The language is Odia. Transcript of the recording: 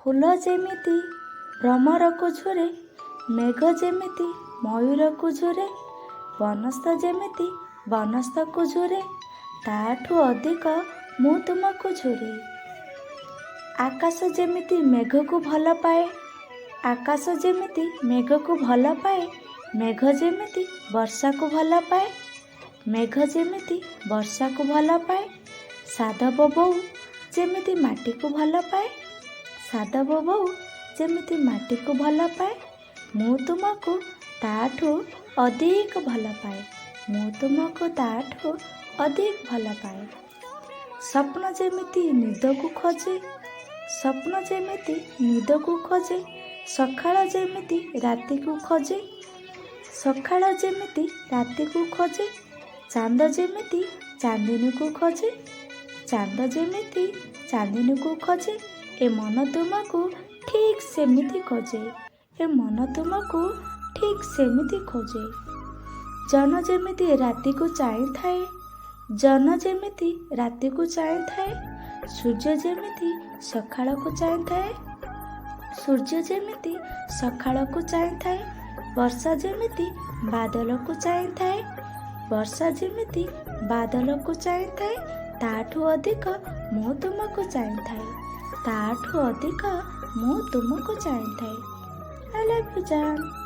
ଫୁଲ ଯେମିତି ଭ୍ରମରକୁ ଝୁରେ, ମେଘ ଯେମିତି ମୟୂରକୁ ଝୁରେ, ବନସ୍ତ ଯେମିତି ବନସ୍ତକୁ ଝୁରେ, ତାଠୁ ଅଧିକ ମୁଁ ତୁମକୁ ଝୁରେ। ଆକାଶ ଯେମିତି ମେଘକୁ ଭଲ ପାଏ, ଆକାଶ ଯେମିତି ମେଘକୁ ଭଲ ପାଏ, ମେଘ ଯେମିତି ବର୍ଷାକୁ ଭଲ ପାଏ, ମେଘ ଯେମିତି ବର୍ଷାକୁ ଭଲ ପାଏ, ସାଧବ ବୋହୂ ଯେମିତି ମାଟିକୁ ଭଲ ପାଏ, ସାଧବ ବୋହୂ ଯେମିତି ମାଟିକୁ ଭଲ ପାଏ, ମୁଁ ତୁମକୁ ତାଠୁ ଅଧିକ ଭଲ ପାଏ। ମୁଁ ତୁମକୁ ତାଠୁ ଅଧିକ ଭଲ ପାଏ। ସ୍ୱପ୍ନ ଯେମିତି ନିଦକୁ ଖୋଜେ, ସ୍ୱପ୍ନ ଯେମିତି ନିଦକୁ ଖୋଜେ, ସକାଳ ଯେମିତି ରାତିକୁ ଖୋଜେ, ସକାଳ ଯେମିତି ରାତିକୁ ଖୋଜେ, ଚାନ୍ଦ ଯେମିତି ଚାନ୍ଦିନୀକୁ ଖୋଜେ, ଚାନ୍ଦ ଯେମିତି ଚାନ୍ଦିନୀକୁ ଖୋଜେ, ଏ ମନ ତୁମକୁ ଠିକ୍ ସେମିତି ଖୋଜେ। ଏ ମନ ତୁମକୁ ଠିକ୍ ସେମିତି ଖୋଜେ। ଜହ୍ନ ଯେମିତି ରାତିକୁ ଚାହିଁଥାଏ, ଜହ୍ନ ଯେମିତି ରାତିକୁ ଚାହିଁଥାଏ, ସୂର୍ଯ୍ୟ ଯେମିତି ସକାଳକୁ ଚାହିଁଥାଏ, ସୂର୍ଯ୍ୟ ଯେମିତି ସକାଳକୁ ଚାହିଁଥାଏ, ବର୍ଷା ଯେମିତି ବାଦଲକୁ ଚାହିଁଥାଏ, ବର୍ଷା ଯେମିତି ବାଦଲକୁ ଚାହିଁଥାଏ, ତାଠୁ ଅଧିକ ମୁଁ ତୁମକୁ ଚାହିଁଥାଏ। ତାଠୁ ଅଧିକ ମୁଁ ତୁମକୁ ଚାହିଁଥାଏ। I love you Jan.